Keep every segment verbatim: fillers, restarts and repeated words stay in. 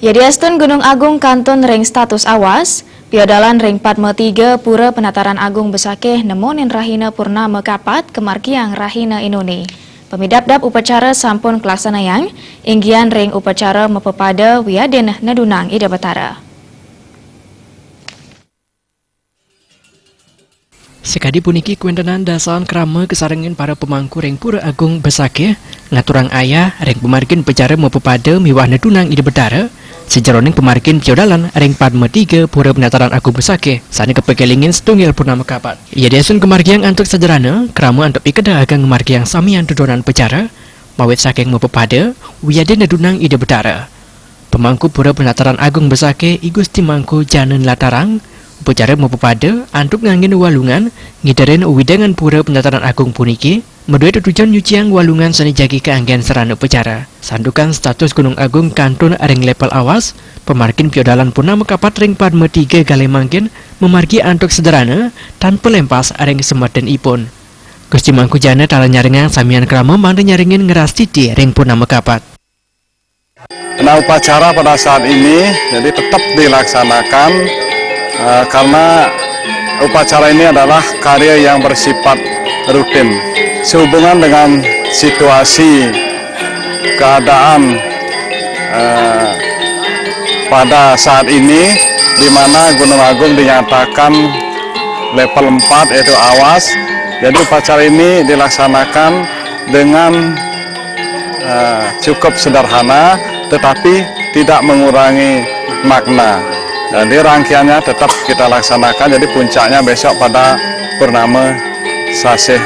Yadiastun Gunung Agung kantun ring status awas, piodalan ring Padma Tiga Pura Penataran Agung Besakih nemonin rahina purnama kapat kamargiang rahina enune. Pamidabdab upacara sampun kalaksanayang, inggian ring upacara mapapada wiadin nedunang Ida Batara. Sakadi puniki kawentenan dasahan krama kasarengin para pamangku ring Pura Agung Besakih, ngaturang ayah ring pamargin upacara mapapada miwah nedunang Ida Batara, sajeroning pamargin piodalan ring Padma Tiga Pura Penataran Agung Besakih, sane kapakelingin setunggal purnama kapat. Yadiastun kamargiang antuk sajarana, krama antuk pikeda agang ngamargiang samian dudonan upacara, mawit saking mapapada, wiadin nedunang Ida Batara. Pamangku Pura Penataran Agung Besakih I Gusti Mangku Jana nlatarang, upacara mapapada antuk nganggen walungan, ngiderin wewidangan Pura Penataran Agung puniki, madue tetujon nyuciang walungan sane jagi kaanggen sarana upacara. Santukan status Gunung Agung kantun ring level awas, pamargin piodalan purnama kapat ring Padma Tiga galih mangkin, mamargi antuk sederhana, tanpa lempas ring semetenipun. Gusti Mangku Jana taler nyarengang samian krama mangda nyarengin ngrastiti ring purnama kapat. Nah, upacara pada saat ini jadi tetap dilaksanakan, eh, karena upacara ini adalah karya yang bersifat rutin. Sehubungan dengan situasi keadaan, eh, pada saat ini, di mana Gunung Agung dinyatakan level empat, yaitu awas, jadi upacara ini dilaksanakan dengan eh, cukup sederhana, tetapi tidak mengurangi makna. Jadi rangkaiannya tetap kita laksanakan, jadi puncaknya besok pada purnama sasih,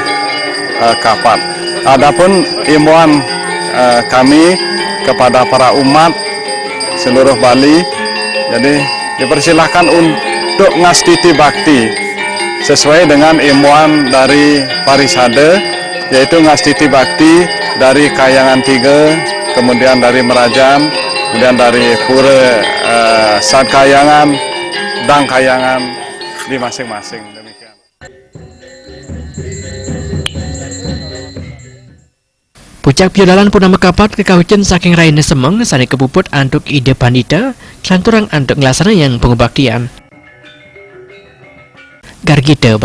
eh, kapat. Adapun imbauan, eh, kami kepada para umat seluruh Bali, jadi dipersilahkan untuk ngastiti bakti sesuai dengan imbauan dari parisada, yaitu ngastiti bakti dari Kahyangan Tiga, kemudian dari Merajan, kemudian dari Pura, eh, Sad Kahyangan, Dang Kahyangan di masing-masing. Demikian. Pucak piodalan purnama kapat kakaucen saking rahina semeng sane kapuput antuk Ida Pandita, kalanturang antuk nglaksanayang pangubaktian. Gargita